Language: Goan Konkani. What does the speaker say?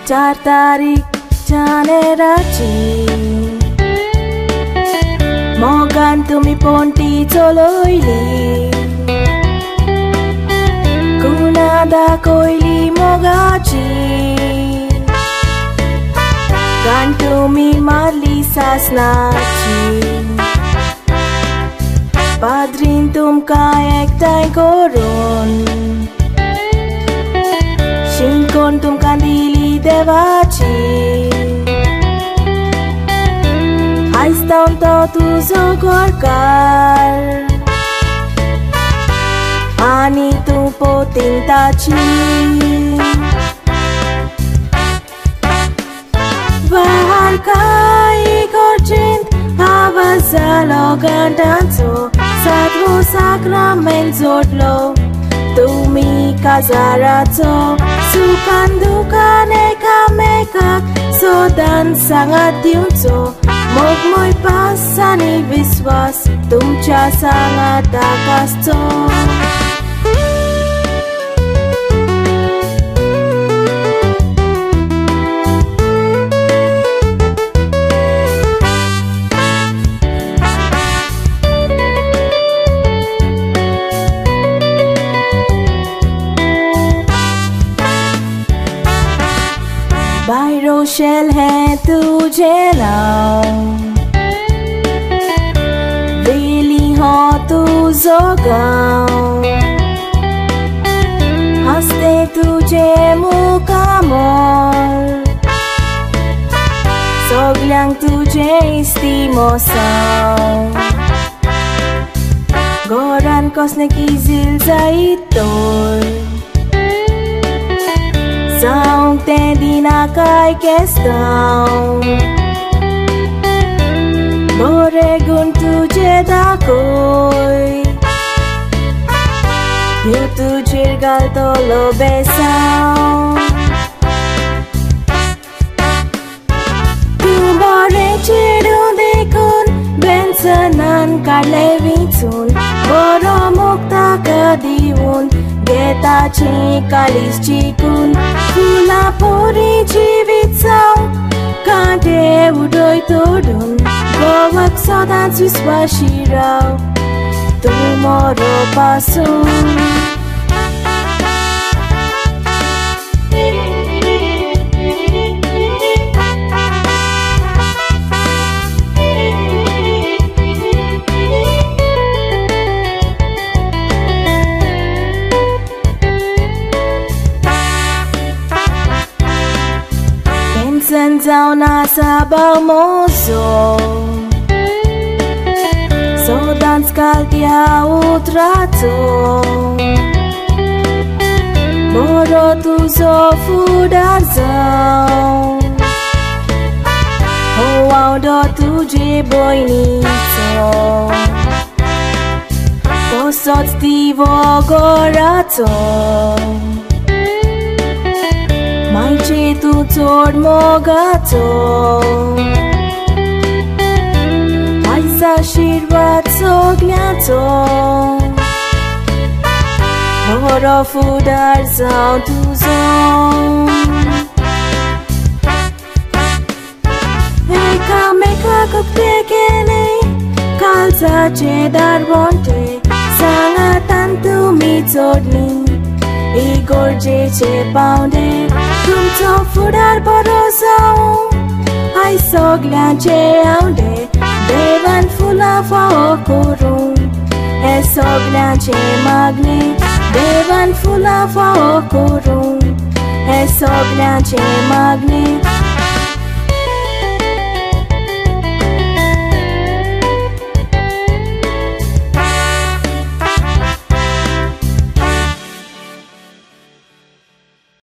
4 तारीख जानेराची मोगान तुमी पोंटी चलयली कुणा दाखयली मोगाची गान तुमी मारली सासनाची पाद्रीन तुमकां एकठांय करून शिंकोण तुमकां दिली देवाची आयज तावन तो तुजो घरकार आनी तूं पोतीन ताची वारकाई गरजेंत आवाज जालो घांटांचो सातवो साक्रामेंत जोडलो तुमी काजाराचो सुखान दुखान एकामेकाक सदांच सांगात दिवचो मोगमय पास आनी विस्वास तुमच्या सांगाताक आसचो. बाय रोशेल हें तुजें नांव वेली हो तुजो गांव हांसतें तुजें मुखामळ सगल्यांक तुजें इस्तिमोसांव घरान कसलें किजील जायत तर जावंक तें दिनाकाय केस्तांव बरे गूण तुजे दाखय देव तुजेर घालतलो बेसांव तूं बरें चेडूं देखून बेन्सनान काडलें विंचून बरो मोग ताका दिवन घेताची काळीज चिकून फुलां पोरी जिवीत जावं कांटे उडय तोडून गोवाक सदांच विस्वाशी राव तूं मोरो पासून. जावन आसा भाव म्हजो सदांच घाल त्या उतराचो बरो तुजो फुडार जावं हो आवडो तुजे भयणीचो तसोच दिवो घराचो मायचे तूं चड मोगाचो आयज आशिर्वाद सगल्यांचो बरो फुडार जावं तुजो. एकामेकाक उक्तें केलें काळजाचें दारवंटे सांगातान तुमी जोडली इगोर्जेचे पावंडे तुमचो फुडार बरो जावं आयज सगल्यांचे आवडे देवान फुलां फावो करूं हें सगल्यांचें मागणें देवान फुलां फावो करूं हें सगल्यांचें मागणें.